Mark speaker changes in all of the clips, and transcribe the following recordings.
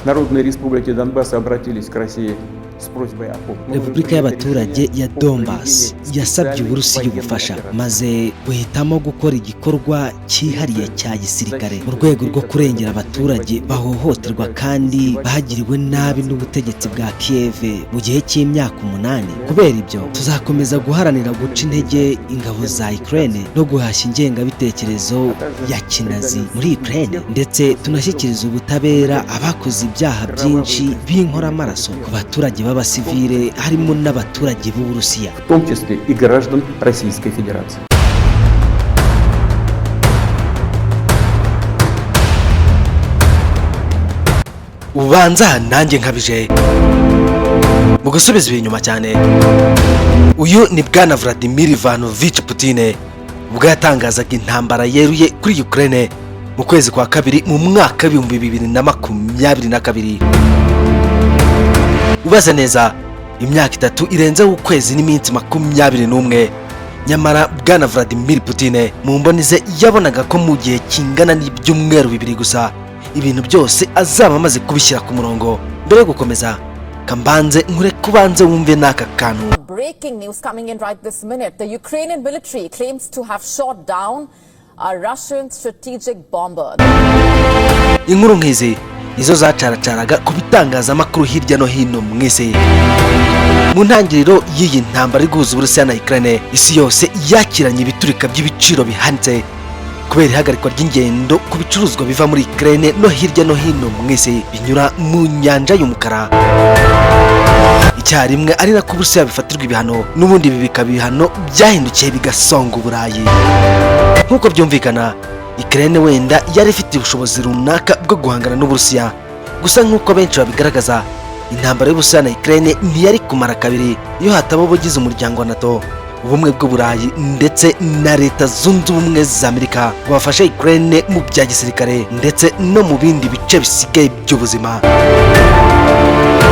Speaker 1: Народные республики Донбасса обратились к России с просьбой о помощи.
Speaker 2: Repubulika y'abaturage ya Donbass yasabye Uburusiya ubufasha, maze buhitamo gukora igikorwa cyihariye cya gisirikare mu rwego rwo kurengera abaturage bahohoterwa kandi bagiriwe nabi n'ubutegetsi bwa Kiev mu gihe cy'imyaka 8. Kubera ibyo, tuzakomeza guharanira guca intege ingabo za Ukraine no guhashya ingengabitekerezo ya kinazi muri Ukraine, ndetse tunashyikiriza ubutabera abakoze ibyaha byinshi b'inkoramaraso ku baturage b'abasivile, harimo n'abaturage b'Uburusiya.
Speaker 1: В том числе и граждан Российской Федерации.
Speaker 2: Ubanza nanjye nkabije mu gusubiza ibi inyuma cyane. Uyu ni bwana Vladimir Ivanovich Putin ubwo yatangazaga intambara yeruye kuri Ukraine mu kwezi kwa kabiri mu mwaka w'2022. Ubaze neza, imyaka 3 irenzeho ukwezi n'iminsi 21. Nyamara bwana Vladimir Putin mu mboni ze yabonaga ko mu gihe kingana n'ibyumweru 2 gusa ibintu byose azaba amaze kubishyira ku murongo. Mbere yo gukomeza, kambanze nkureke ubanze wumve n'aka kantu.
Speaker 3: Breaking news coming in right this minute. The Ukrainian military claims to have shot down a Russian strategic bomber.
Speaker 2: Inkuru nk'izi nizo zacaracaraga ku bitangazamakuru hirya no hino mu isi mu ntangiriro y'iyi ntambara iri guhuza Uburusiya na Ukraine. Isi yose yakiranye ibiturika by'ibiciro bihanitse kubera ihagarikwa ry'ingendo ku bicuruzwa biva muri Ukraine no hirya no hino mu isi binyura mu nyanja y'umukara icyarimwe, ari nako Uburusiya bifatirwa ibihano. N'ubundi ibi bikaba ibihano byahindukiye bigasonga Uburayi. Nk'uko byumvikana, Ukraine wenda yari ifite ubushobozi runaka bwo guhangana n'Uburusiya, gusa nk'uko benshi babigaragaza, intambara y'Uburusiya na Ukraine ntiyari kumara kabiri iyo hataba abagize umuryango wa NATO, Ubumwe bw'Uburayi ndetse na Leta Zunze Ubumwe za Amerika ngo bafashe Ukraine mu bya gisirikare ndetse no mu bindi bice bisigaye by'ubuzima.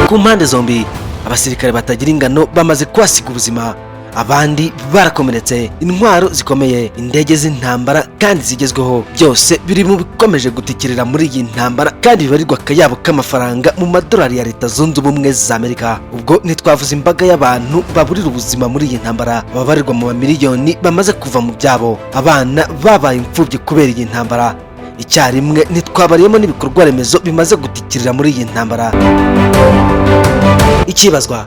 Speaker 2: Ku mpande zombi, abasirikare batagira ingano bamaze kuhasiga ubuzima, abandi barakomeretse. Intwaro zikomeye, indege z'intambara kandi zigezweho, byose biri mu bikomeje gutikirira muri iyi ntambara kandi bibarirwa akayabo k'amafaranga mu madolari ya Leta Zunze Ubumwe za Amerika. Ubwo ntitwavuze imbaga y'abantu baburira ubuzima muri iyi ntambara, babarirwa mu mamiliyoni bamaze kuva mu byabo, abana babaye imfubyi kubera iyi ntambara. Icyarimwe ntitwabariyemo n'ibikorwa remezo bimaze gutikirira muri iyi ntambara. Ikibazwa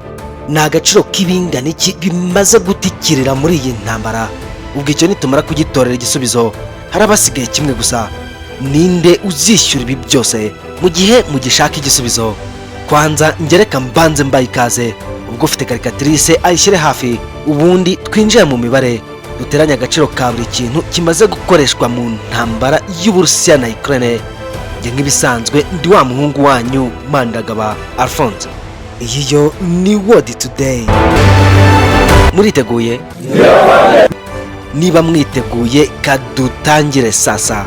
Speaker 2: ni agaciro k'ibingana iki bimaze gutikirira muri iyi ntambara. Ubwo icyo nitumara kugitorera igisubizo, hari abasigaye kimwe gusa: ninde uzishyura ibi byose? Mu gihe mugishaka igisubizo, kwanza ngereka mbanze mbaye ikaze. Ubwo ufite calculatrice ayishyire hafi, ubundi twinjire mu mibare, duteranye agaciro ka buri kintu kimaze gukoreshwa mu ntambara y'Uburusiya na Ukraine. Njye nk'ibisanzwe ndi wa muhungu wanyu Mandagaba Alphonse, iyi yo ni World Today. Muriteguye? Niba mwiteguye, kadutangire sasa.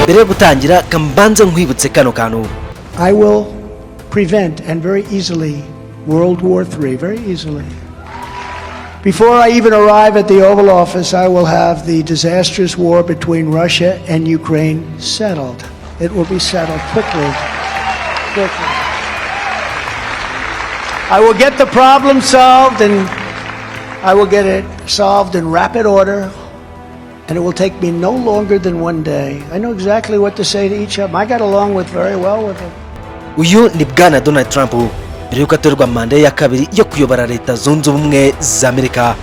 Speaker 2: Mbere yo gutangira, kambanze nkwibutse kano kantu.
Speaker 4: I will prevent, and very easily, World War III, very easily. Before I even arrive at the Oval Office, I will have the disastrous war between Russia and Ukraine settled. It will be settled quickly. Quickly. I will get the problem solved, and I will get it solved in rapid order, and it will take me no longer than one day. I know exactly what to say to each of them. I got along with very well with them.
Speaker 2: Uyu ni bwana Donald Trump mbere y'uko atorerwa manda ye ya kabiri yo kuyobora Leta Zunze Ubumwe za Amerika,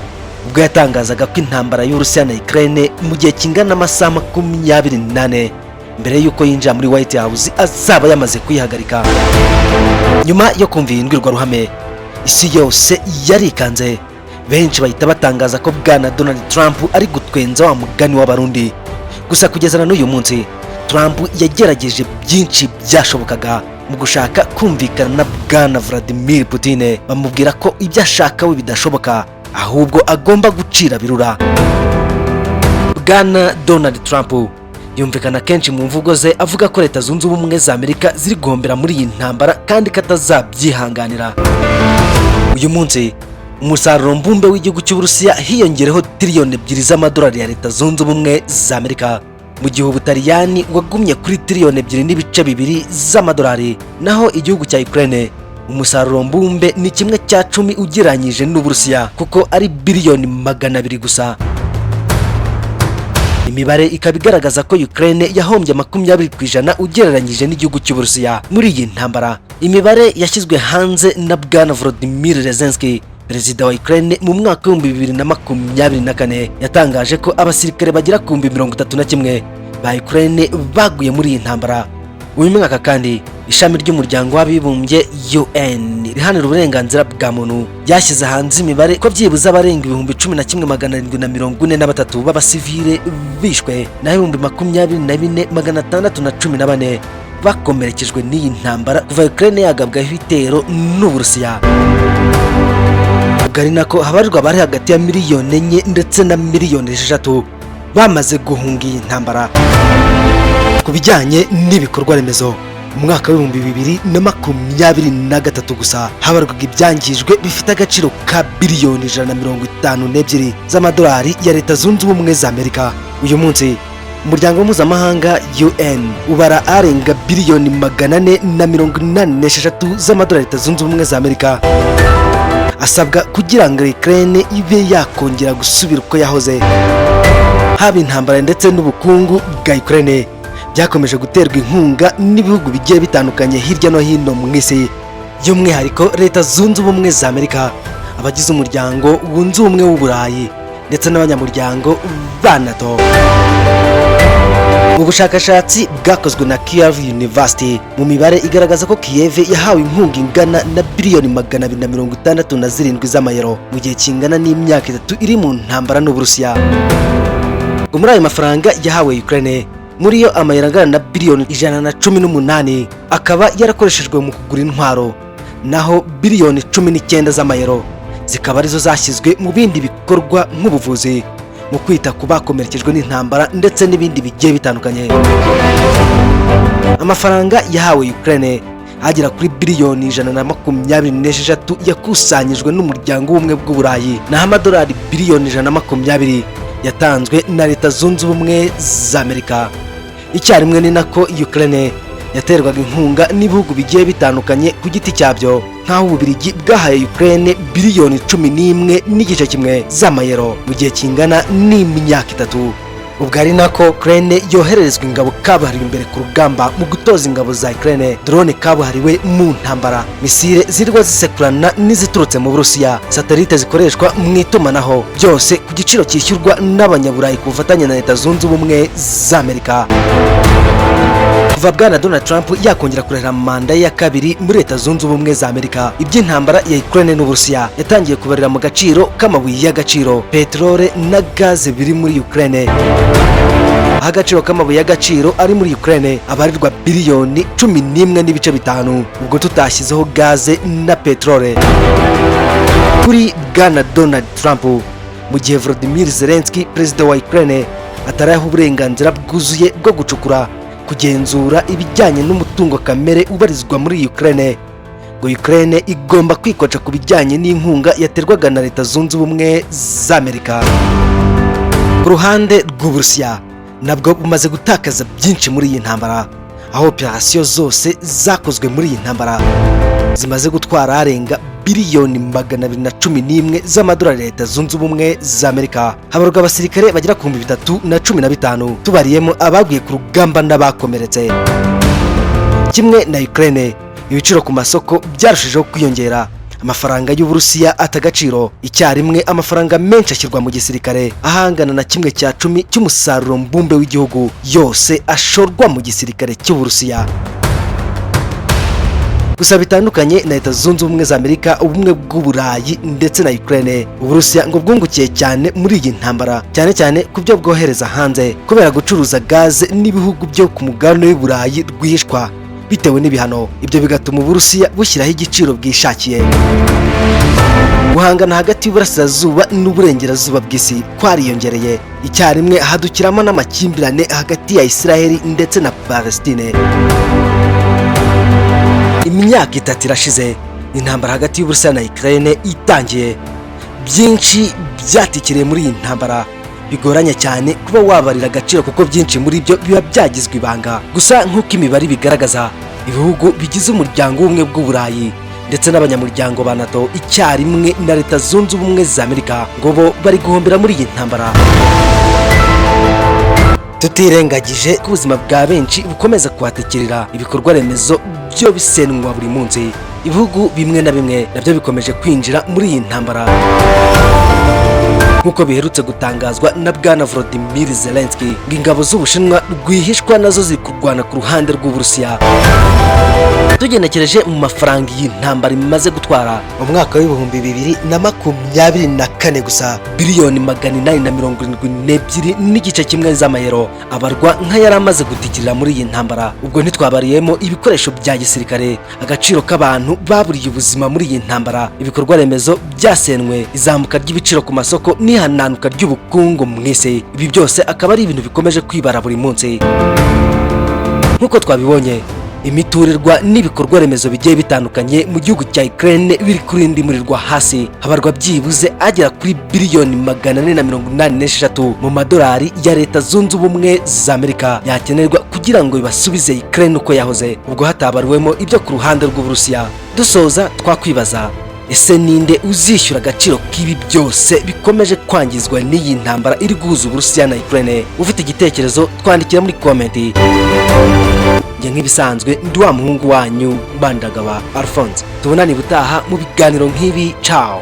Speaker 2: ubwo yatangazaga ko intambara y'Uburusiya na Ukraine mu gihe kingana n'amasaha 24 mbere y'uko yinjira muri White House azaba yamaze kuyihagarika. Nyuma yo kumva iyi mbwirwaruhame, isi yose yarikanze. Benshi bahita batangaza ko bwana Donald Trump ari gutwenza wa mugani w'Abarundi. Gusa kugeza na n'uyu munsi, Trump yagerageje byinshi byashobokaga mu gushaka kumvikana na bwana Vladimir Putin, bamubwira ko ibyo ashaka we bidashoboka, ahubwo agomba gucira birura. Bwana Donald Trump yumvikana kenshi mu mvugo ze avuga ko Leta Zunze Ubumwe za Amerika ziri guhombera muri iyi ntambara kandi ko atazabyihanganira. Uyu munsi umusaruro mbumbe w'igihugu cy'Uburusiya hiyongereho tiriyoni 2 z'amadolari ya Leta Zunze Ubumwe za Amerika. Mu gihe Ubutaliyani wagumye kuri tiriyoni 2.2 z'amadolari. Naho igihugu cya Ukraine, umusaruro mbumbe ni 1/10 ugereranyije n'Uburusiya, kuko ari biliyoni 200 gusa. Imibare ikaba igaragaza ko Ukraine yahombye 20% ugereranyije n'igihugu cy'Uburusiya muri iyi ntambara. Imibare yashyizwe hanze na Bwana Volodymyr Zelensky, perezida wa Ukraine, mu mwaka w'2024, yatangaje ko abasirikare bagera ku 31,000 ba Ukraine baguye muri iyi ntambara. Uyu mwaka kandi, ishami ry'Umuryango w'Abibumbye UN riharanira uburenganzira bwa muntu ryashyize hanze imibare ko byibuze abarenga 11,743 b'abasivile bishwe, naho 24,614 bakomerekejwe n'iyi ntambara kuva Ukraine yagabwaho ibitero n'Uburusiya. Ubwo ari nako habarirwa abari hagati ya miliyoni 4 ndetse na miliyoni 6 bamaze guhunga iyi ntambara. Ku bijyanye n'ibikorwa remezo, mu mwaka w'2023 gusa habarwaga ibyangijwe bifite agaciro ka biliyoni 152 z'amadolari ya Leta Zunze Ubumwe za Amerika. Uyu munsi umuryango mpuzamahanga UN ubara arenga biliyoni 486 z'amadolari Leta Zunze Ubumwe za Amerika asabwa kugira ngo Ukraine ibe yakongera gusubira uko yahoze. Haba intambara ndetse n'ubukungu bwa Ukraine byakomeje guterwa inkunga n'ibihugu bigiye bitandukanye hirya no hino mu isi, by'umwihariko Leta Zunze Ubumwe za Amerika, abagize Umuryango Wunze Ubumwe w'Uburayi ndetse n'abanyamuryango ba NATO. Mu bushakashatsi bwakozwe na Kiev University, mu mibare igaragaza ko Kiev yahawe inkunga ingana na biliyoni 267 z'amayero mu gihe kingana n'imyaka 3 iri mu ntambara n'Uburusiya. Ngo muri ayo mafaranga yahawe Ukraine, muri yo amayero angana na biliyoni 118 akaba yarakoreshejwe mu kugura intwaro, naho biliyoni 19 z'amayero zikaba arizo zashyizwe mu bindi bikorwa nk'ubuvuzi, mu kwita ku bakomerekejwe n'intambara ndetse n'ibindi bigiye bitandukanye. Amafaranga yahawe Ukraine agera kuri biliyoni 126 yakusanyijwe n'Umuryango w'Ubumwe bw'Uburayi, naho amadolari biliyoni 120 yatanzwe na Leta Zunze Ubumwe za Amerika. Icyarimwe ni nako Ukraine yaterwaga inkunga n'ibihugu bigiye bitandukanye ku giti cyabyo, nk'aho Ububirigi bwahaye Ukraine biliyoni 11.1 z'amayero mu gihe kingana n'imyaka 3. Ubwo ari nako Ukraine yohererezwa ingabo kabuhariwe imbere ku rugamba mu gutoza ingabo za Ukraine, drone kabuhariwe mu ntambara, misile zirwa zisekurana n'iziturutse mu Burusiya, satelite zikoreshwa mu itumanaho, byose ku giciro cyishyurwa n'Abanyaburayi ku bufatanye na Leta Zunze Ubumwe za Amerika. Kuva Bwana Donald Trump yakongera kurahira manda ye ya kabiri muri Leta Zunze Ubumwe za Amerika, iby'intambara ya Ukraine n'Uburusiya yatangiye kubarira mu gaciro k'amabuye y'agaciro, peterole na gaze biri muri Ukraine, aho agaciro k'amabuye y'agaciro ari muri Ukraine abarirwa biliyoni 11.5, ubwo tutashyizeho gaze na peterole. Kuri Bwana Donald Trump, mu gihe Volodymyr Zelensky, perezida wa Ukraine, ataraha uburenganzira bwuzuye bwo gucukura, kugenzura ibijyanye n'umutungo kamere ubarizwa muri Ukraine, ngo Ukraine igomba kwikoca ku bijyanye n'inkunga yaterwaga na Leta Zunze Ubumwe za Amerika. Ku ruhande rw'Uburusiya, nabwo bumaze gutakaza byinshi muri iyi ntambara, aho operasiyo zose zakozwe muri iyi ntambara zimaze gutwara arenga biliyoni 211 z'amadolari Leta Zunze Ubumwe za Amerika. Habarwa abasirikare bagera ku 3015, tubariyemo abaguye ku rugamba n'abakomeretse. Kimwe na Ukraine, ibiciro ku masoko byarushijeho kwiyongera, amafaranga y'Uburusiya ata agaciro. Icyarimwe amafaranga menshi ashyirwa mu gisirikare, ahangana na 1/10 cy'umusaruro mbumbe w'igihugu, yose ashorwa mu gisirikare cy'Uburusiya. Gusa bitandukanye na Leta Zunze Ubumwe za Amerika, Ubumwe bw'Uburayi ndetse na Ukraine, Uburusiya ngo bwungukiye cyane muri iyi ntambara, cyane cyane ku byo bwohereza hanze, kubera gucuruza gaze n'ibihugu byo ku mugabane w'Uburayi rwihishwa bitewe n'ibihano. Ibyo bigatuma Uburusiya bushyiraho igiciro bwishakiye. Guhangana hagati y'uburasirazuba n'uburengerazuba bw'isi kwariyongereye. Icyarimwe hadukiramo n'amakimbirane hagati ya Israheli ndetse na Palestine. Imyaka 3 irashize intambara hagati y'Uburusiya na Ukraine itangiye. Byinshi byatikiriye muri iyi ntambara. Bigoranye cyane kuba wabarira agaciro, kuko byinshi muri byo biba byagizwe ibanga. Gusa nk'uko imibare ibigaragaza, ibihugu bigize Umuryango w'Ubumwe bw'Uburayi ndetse n'abanyamuryango ba NATO icyarimwe na Leta Zunze Ubumwe za Amerika, ngo bo bari guhombera muri iyi ntambara, tutirengagije ko ubuzima bwa benshi bukomeza kuhatekerera, ibikorwa remezo byo bisenwa buri munsi. Ibihugu bimwe na bimwe nabyo bikomeje kwinjira muri iyi ntambara, nk'uko biherutse gutangazwa na Bwana Volodymyr Zelensky ngo ingabo z'Ubushinwa rwihishwa nazo ziri kurwana ku ruhande rw'Uburusiya. Tugenekereje mu mafaranga iyi ntambara imaze gutwara mu mwaka wa 2024 gusa, biliyoni 872.1 z'amayero, abarwa nk'ayari amaze gutikirira muri iyi ntambara. Ubwo ntitwabariyemo ibikoresho bya gisirikare, agaciro k'abantu baburiye ubuzima muri iyi ntambara, ibikorwa remezo byasenwe, izamuka ry'ibiciro ku masoko n'ihananuka ry'ubukungu mu isi. Ibi byose akaba ari ibintu bikomeje kwibara buri munsi. Nk'uko twabibonye, imiturirwa n'ibikorwa remezo bigiye bitandukanye mu gihugu cya Ukraine biri kurindimurirwa hasi. Habarwa byibuze agera kuri biliyoni 486 mu madolari ya Leta Zunze Ubumwe za Amerika yakenerwa kugira ngo bibasubize Ukraine uko yahoze, ubwo hatabariwemo ibyo ku ruhande rw'Uburusiya. Dusoza, twakwibaza: ese ninde uzishyura agaciro k'ibi byose bikomeje kwangizwa n'iyi ntambara iri guhuza Uburusiya na Ukraine? Ufite igitekerezo, twandikira muri comment. Njye nk'ibisanzwe ndi wa muhungu wanyu Bandagaba Alphonse. Tubonane ubutaha mu biganiro nk'ibi. Ciao.